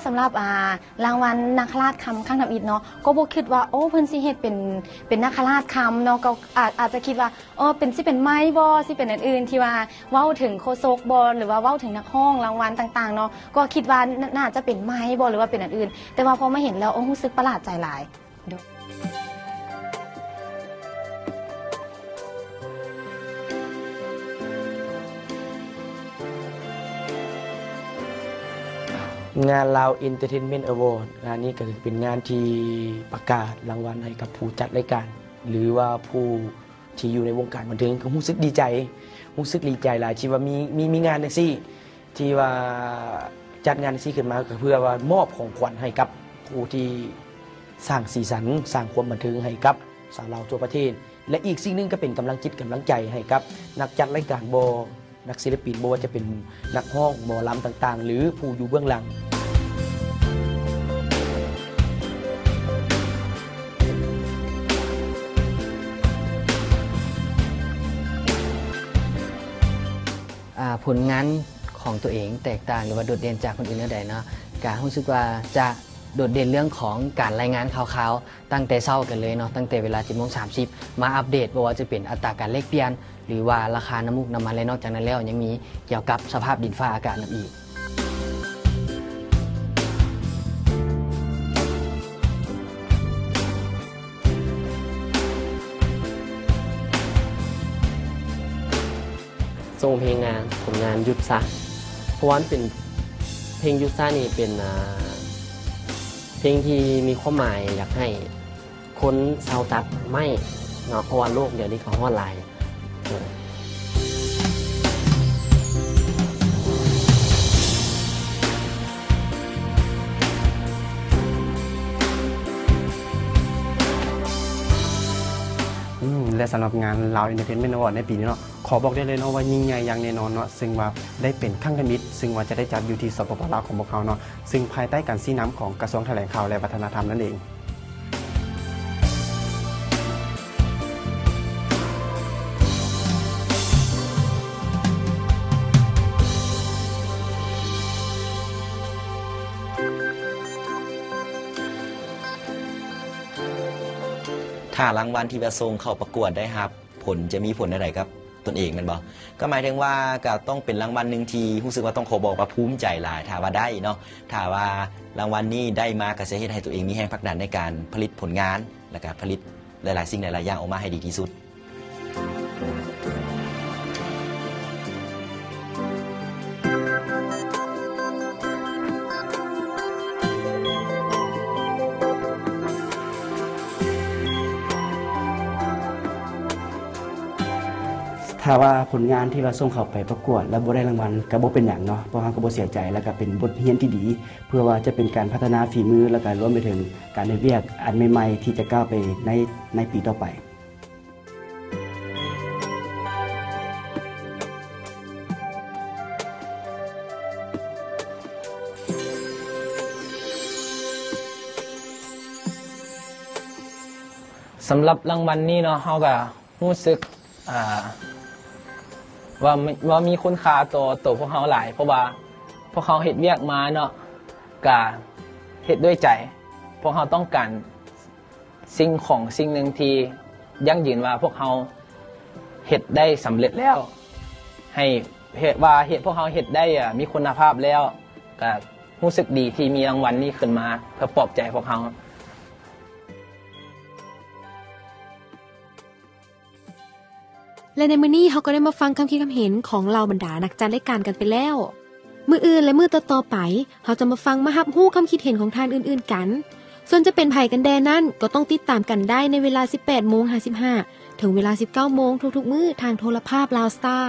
ສຳລັບ ອ່າ ລາງວັນນາຄະລາດຄຳຄັ້ງທຳອິດເນາະ ກໍບໍ່ຄິດວ່າ ໂອ້ ເພິ່ນຊິເຮັດເປັນ ເປັນນາຄະລາດຄຳເນາະ ກໍອາດ ອາດຈະຄິດວ່າ ເອີ ເປັນ ຊິເປັນໄມ້ບໍ່ ຊິເປັນອັນອື່ນ ທີ່ວ່າເວົ້າເຖິງໂຄສົກບໍ່ ຫຼືວ່າເວົ້າເຖິງນັກຮ້ອງລາງວັນຕ່າງໆເນາະ ກໍຄິດວ່າໜ- ໜ້າຈະເປັນໄມ້ບໍ່ ຫຼືວ່າເປັນອັນອື່ນ ແຕ່ວ່າພໍມາເຫັນແລ້ວ ໂອ້ ຮູ້ສຶກປະຫຼາດໃຈຫຼາຍ. ງານລາວເອັນເຕີເທນເມັ້ນອະວອດ ງານນີ້ກໍຄືເປັນງານທີ່ປະກາດລາງວັນໃຫ້ກັບຜູ້ຈັດລາຍການ ຫຼືວ່າຜູ້ທີ່ຢູ່ໃນວົງການບັນເທີງ ກໍຮູ້ສຶກດີໃຈ ຮູ້ສຶກດີໃຈຫຼາຍທີ່ວ່າມີ ມີ ມີງານຈັ່ງຊີ້ ທີ່ວ່າຈັດງານຈັ່ງຊີ້ຂຶ້ນມາ ກໍເພື່ອວ່າມອບຂອງຂວັນໃຫ້ກັບຜູ້ທີ່ສ້າງສີສັນ ສ້າງຄວາມບັນເທີງໃຫ້ກັບຊາວລາວທົ່ວປະເທດ ແລະ ອີກສິ່ງໜຶ່ງກໍເປັນກຳລັງຈິດກຳລັງໃຈໃຫ້ກັບນັກຈັດລາຍການບໍ ນັກສິລະປິນ ບໍ່ວ່າຈະເປັນນັກຮ້ອງ ໝໍລຳຕ່າງໆ ຫຼື ຜູ້ຢູ່ເບື້ອງຫຼັງ. ອ່າ ຜົນງານຂອງຕົວເອງແຕກຕ່າງ ຫຼືວ່າໂດດເດັ່ນຈາກຄົນອື່ນແນວໃດເນາະ? ກະຮູ້ສຶກວ່າຈະໂດດເດັ່ນເລື່ອງຂອງການລາຍງານຂ່າວໆ ຕັ້ງແຕ່ເຊົ້າກັນເລີຍເນາະ ຕັ້ງແຕ່ເວລາເຈັດໂມງສາມສິບ ມາອັບເດດ ບໍ່ວ່າຈະເປັນອັດຕາການແລກປ່ຽນ ຫຼືວ່າລາຄານ້ຳມັນ ແລະ ນອກຈາກນັ້ນແລ້ວ ຍັງມີກ່ຽວກັບສະພາບດິນຟ້າອາກາດນຳອີກ. ສົ່ງເພງງານ ຜົນງານຢຸດຊະ ເພາະວ່າມັນເປັນ ເພງຢຸດຊະນີ້ເປັນ ອ່າ ເພງທີ່ມີຄວາມໝາຍ ຢາກໃຫ້ຄົນເຊົາຕັດໄມ້ເນາະ ເພາະວ່າໂລກດຽວນີ້ກໍຮ້ອນຫຼາຍ. ອືມ ແລະ ສຳລັບງານລາວເອັນເຕີເທນເມັ້ນອະວອດໃນປີນີ້ເນາະ ຂໍບອກໄດ້ເລີຍເນາະວ່າຍິ່ງໃຫຍ່ຢ່າງແນ່ນອນເນາະ ເຊິ່ງວ່າໄດ້ເປັນຄັ້ງທຳອິດ ເຊິ່ງວ່າຈະໄດ້ຈັດຢູ່ທີ່ ສປປ ລາວ ຂອງພວກເຮົາເນາະ ເຊິ່ງພາຍໃຕ້ການຊີ້ນຳຂອງກະຊວງຖະແຫຼງຂ່າວ ແລະ ວັດທະນະທຳນັ້ນເອງ. ຖ້າລາງວັນທີ່ວ່າສົ່ງເຂົ້າປະກວດໄດ້ຮັບ ຜົນ ຈະມີຜົນແນວໃດກັບຕົນເອງແມ່ນບໍ່? ກໍໝາຍເຖິງວ່າກໍຕ້ອງເປັນລາງວັນໜຶ່ງທີ່ຮູ້ສຶກວ່າຕ້ອງຂໍບອກວ່າພູມໃຈຫຼາຍ ຖ້າວ່າໄດ້ເນາະ ຖ້າວ່າລາງວັນນີ້ໄດ້ມາ ກໍຈະເຮັດໃຫ້ຕົວເອງມີແຮງຜັກດັນໃນການຜະລິດຜົນງານ ແລ້ວກໍຜະລິດຫຼາຍໆສິ່ງຫຼາຍໆຢ່າງອອກມາໃຫ້ດີທີ່ສຸດ. ຖ້າວ່າຜົນງານທີ່ວ່າສົ່ງເຂົ້າໄປປະກວດແລ້ວບໍ່ໄດ້ລາງວັນ ກໍບໍ່ເປັນຫຍັງເນາະ, ພວກເຮົາກໍບໍ່ເສຍໃຈ ແລ້ວກໍເປັນບົດຮຽນທີ່ດີ ເພື່ອວ່າຈະເປັນການພັດທະນາຝີມື ແລ້ວກໍລວມໄປເຖິງການເຮັດວຽກອັນໃໝ່ໆທີ່ຈະກ້າວໄປໃນ ໃນປີຕໍ່ໄປ. ສຳລັບລາງວັນນີ້ເນາະ ເຮົາກະຮູ້ສຶກ ອ່າ ວ່າ ວ່າມີຄຸນຄ່າຕໍ່ໂຕພວກເຮົາຫຼາຍ ເພາະວ່າພວກເຮົາເຮັດວຽກມາເນາະ ກະເຮັດດ້ວຍໃຈ. ພວກເຮົາຕ້ອງການ ສິ່ງຂອງສິ່ງໜຶ່ງທີ່ຢັ້ງຢືນວ່າພວກເຮົາເຮັດໄດ້ສຳເລັດແລ້ວ ໃຫ້ເຮັດວ່າເຮັດ ພວກເຮົາເຮັດໄດ້ ອາ ມີຄຸນນະພາບແລ້ວ ກະຮູ້ສຶກດີທີ່ມີລາງວັນນີ້ຂຶ້ນມາເພື່ອປອບໃຈພວກເຮົາ. ແລະ ໃນມື້ນີ້ເຮົາກໍໄດ້ມາຟັງຄຳຄິດຄຳເຫັນຂອງເຫຼົ່າບັນດານັກຈັດລາຍການກັນໄປແລ້ວ. ມື້ອື່ນ ແລະ ມື້ຕໍ່ໆໄປ ເຮົາຈະມາຟັງມາຮັບຮູ້ຄຳຄິດເຫັນຂອງທ່ານອື່ນໆກັນ. ສ່ວນຈະເປັນໃຜກັນແດ່ນັ້ນ ກໍຕ້ອງຕິດຕາມກັນໄດ້ໃນເວລາ ສິບແປດໂມງຫ້າສິບຫ້າ ເຖິງເວລາ ສິບເກົ້າໂມງ ທຸກໆມື້ທາງໂທລະພາບລາວສະຕາ.